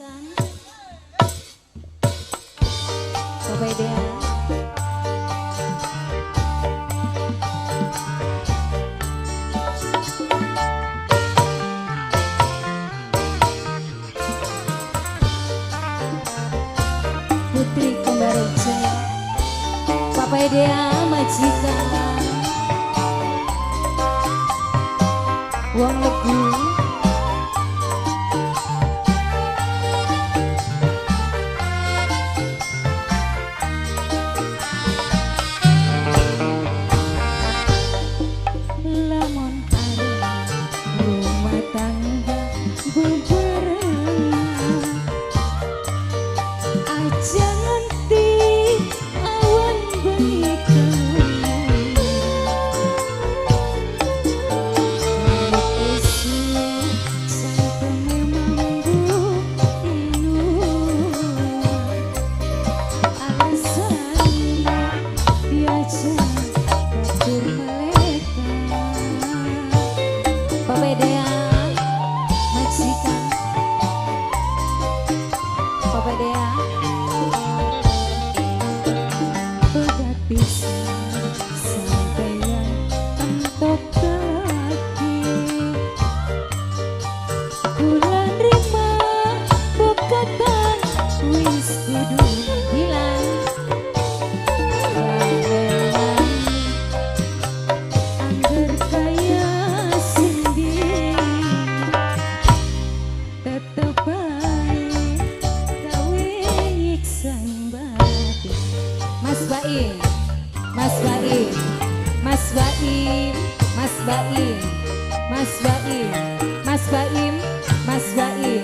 Majikan Bapak Dea. Putri Kembar Jaya, Papa Dea majikan. Wong legu lamun arep rumah tangga bebarengan, aja nganti awan bengi Mas Baim, Mas Baim, Mas Baim, Mas Baim, Mas Baim, Mas Baim, Mas Baim, Mas Baim,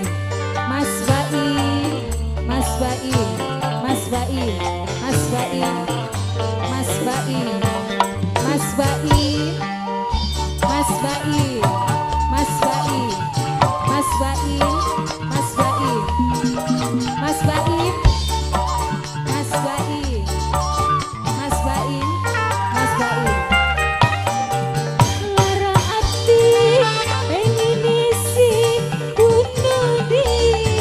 Mas Baim, Mas Baim, Mas Baim, Mas Baim, Mas Baim, Mas Baim, Mas Baim, Mas Baim, Mas Baim, Mas Baim, Mas Baim, Mas Baim. Lara ati pengen isi bunuh diri,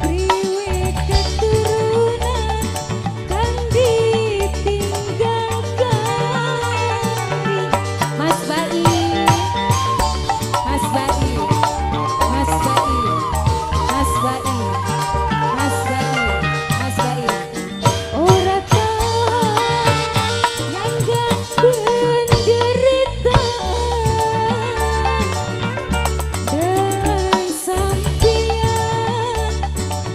priwe keturunan kang ditinggal kari. Mas Baim, Mas Baim, Mas Baim, Mas Baim, Mas Baim, Mas Baim. Ora tahan nyanggap penderitaan dan sampeyan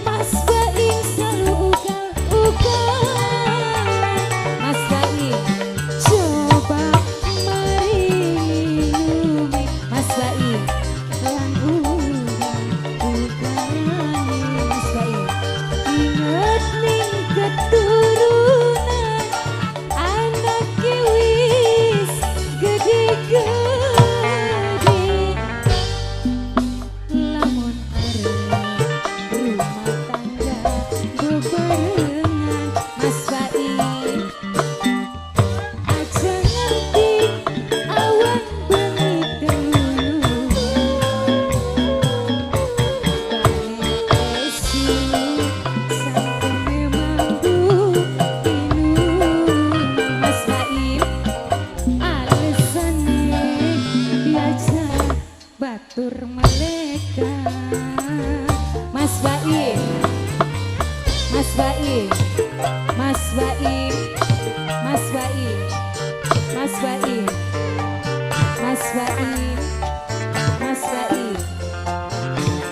Mas Baim selalu ugal-ugalan. Mas Baim, coba mari lume. Mas Baim, lan ugal-ugalane. Mas Baim, inget ning keturunan anake wis gede-gede. Lamun arep rumah tangga bebarengan, Mas Baim, aja nganti awan bengi telu. Balik esuk sakeme mambu pinu. Mas Baim, alesane diajak batur malaikat. Mas Baim, Mas Baim, Mas Baim, Mas Baim, Mas Baim, Mas Baim, Mas Baim.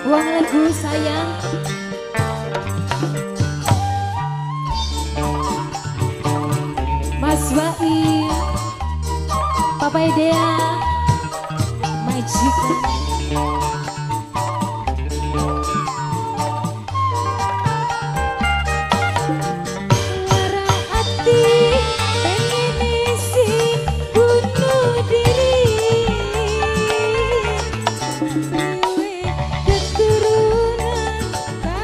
Wong legu sayang. Mas Baim, Papa Dea, majikan. Lara ati pengen isi bunuh diri, priwe keturunan.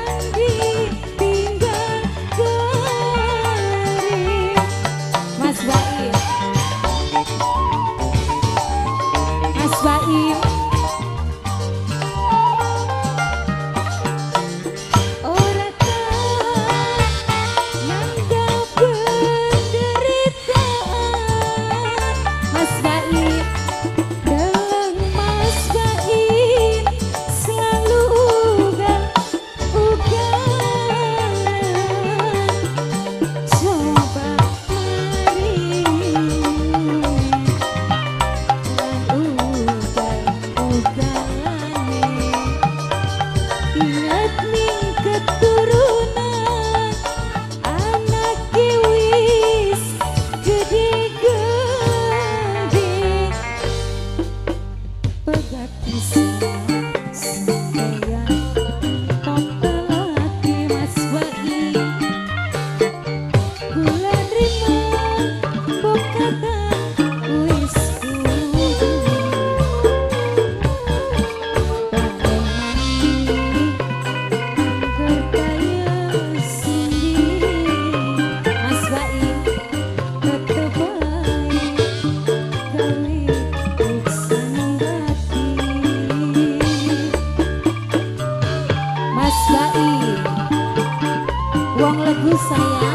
Terus sayang.